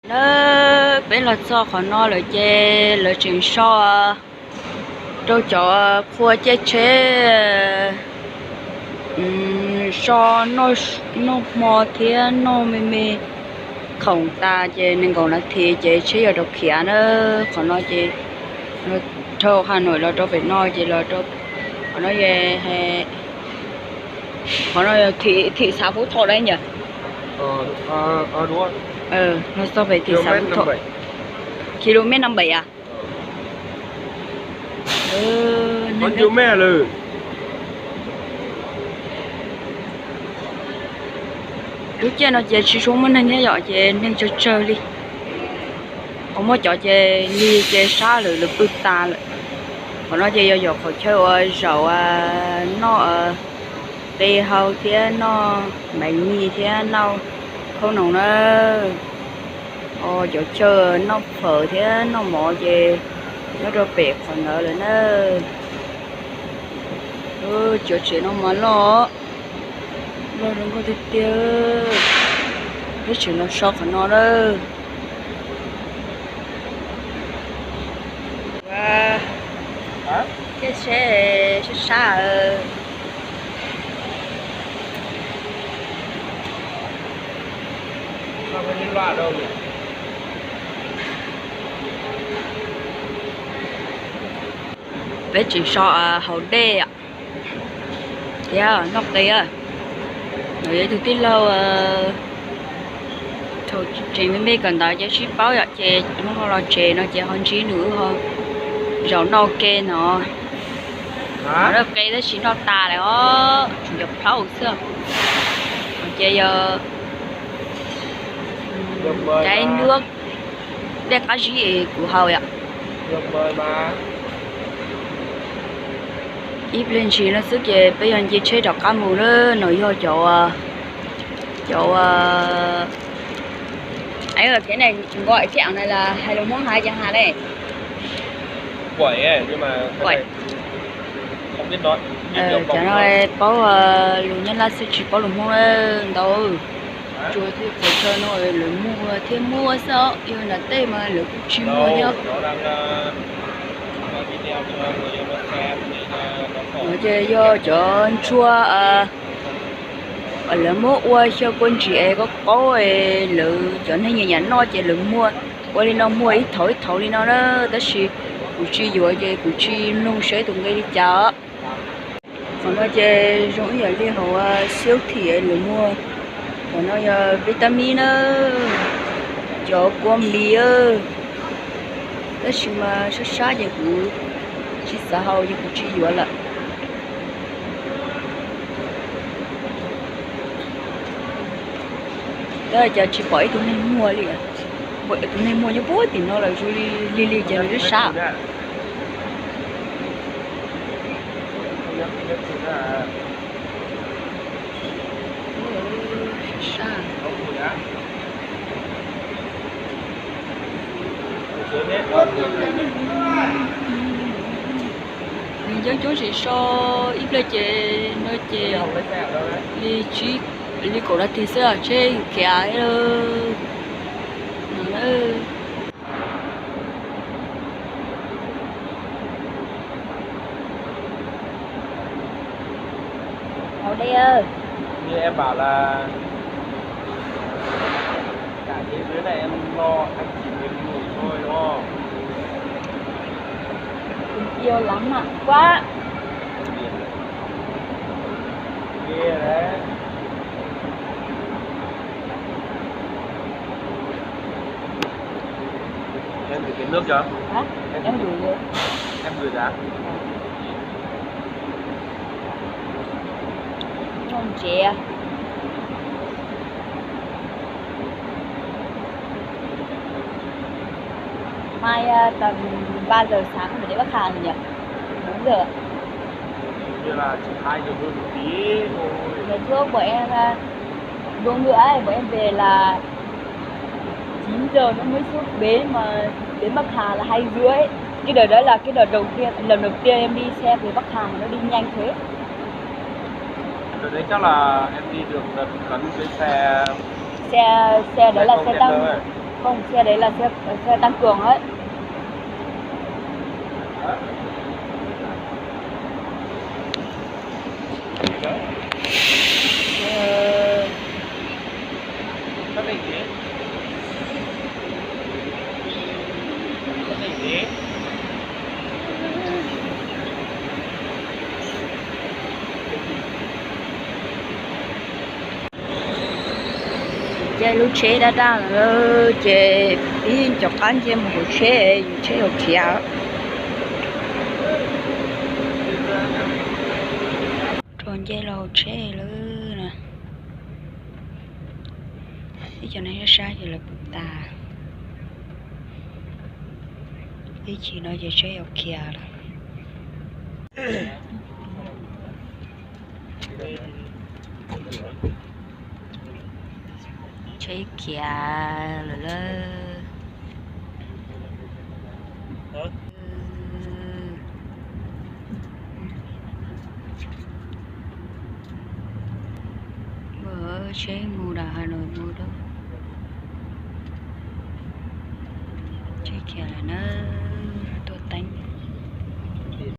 Na, peb los txog qhov no lawm ces lawv tseem so rau cov qhua caij tsheb, so noj hmo thiab noj me me khoom tas ces nees nkaum nas this ces tsheb yuav rau khiav na. Qhov no ces rau Hà Nội los rau pem no ces los rau qhov no, qhov no thim xav Phú Thọ da nyam. Los txog pem thim xav Phú Thọ, km năm bảy à? Lub caij no ces tsis tshua muaj neeg thiab yom, ces neeg tsawg tsawg li. Qhov muaj cov ces lig ces sab lawm, lawv pw tas lawm. Qhov no ces yog yog qhov chaw uas zaum noj qe hau thiab noj maiv nyij thiab noj khaub noom na. Cov chaw noj phawv thiab noj mov ces nyob rau pem qhov ntawd lawm na. Cov tsev no mas loj, loj zoo nkauj tiag tiag. Peb tseem los so qhov no na. Caij tsheb sab sab. Peb tseem so haus dej thiab noj qe. Yog ib tug tij laug thaum tseem me me kawm ntawv ces sib paub yom, ces hnub no los tsev no ces ho ntsib nws wb ho zaum noj ke no. Noj qe tab sis noj tas lawm os, tsuas cov plaub xwb. Ces yog caij nruab dej qab zib es kuv haus yom. Ib pliag ntshis no xwb ces peb yuav nce tsheb rov qab mus na. No yog cov, cov, cái này gọi cái ảo này là hay là Hmông hả, Giang Hà đây? Cov no paub lus Nyab Laj xwb tsis paub lus Hmoob ntau. Tsuas qhov chaw no lawv muag thiab muag xwb, yog nram tej mas lawv kuj tsis muag thiab. No ces yog cov ntsuag lawv muab ua xyaw kua ntsis es qaub qaub, lawv cov neeg nyiam nyiam noj ces lawv muag ua li no, muag ib thaum ib thaum li no na. Tab sis kuv tsis yuav ces kuv tsis mloog seb tus nqe li cas. Qhov no ces zoo ib yam li hauv siab thim lawv muag. Qhov no yog vitamin na, cov kua mis. Tab sis mas sab sab ces kuv tsis xav haus ces kuv tsis yuav lawm. Tab cas tsis pom ib tug neeg muag li. Pom tus neeg muag nyob puag tim no lawm, zoo li lig lig ces nws twb sab. Nws coob coob tsis so ib pliag ces no ces li tsib, li kaum nas this xwb tsheb khiav. Hauv dej. Như em bảo là cả thế giới này em lo anh chỉ mệt mỏi thôi đúng không? Tình yêu lãng mạn quá. Ghê đấy. Em thử cái nước chưa? Hả? Em thử. Em gửi đã. Ngon chị. Mai à, tầm ba giờ sáng mình đến Bắc Hà nhỉ? Bốn giờ. Hình như là chỉ hai giờ hơn một tí thôi. Ngày trước bọn em à, đua ngựa ấy, bọn em về là chín giờ nó mới xuất bến mà đến Bắc Hà là hai rưỡi. Cái đợt đấy là cái đợt đầu tiên, lần đầu tiên em đi xe từ Bắc Hà mà nó đi nhanh thế. Đợt đấy chắc là em đi được đợt cấn cái xe, xe, xe đấy là xe tăng, xe container ấy. Không xe đấy là xe, xe tăng cường đấy. Ces lub tsheb daj daj lawm ces ib cov qab nce mus hauv tsheb, yus tsheb hauv khiav. Rau nce los hauv tsheb lawm na. Ib cov neeg sab sab ces lawv pw tas. Ib chim no ces tsheb yuav khiav lawm. Tsheb khiav lawm lauj. Ua tsheb mus rau Hà Nội mus rau. Tsheb khiav lawm na, tuaj teeb.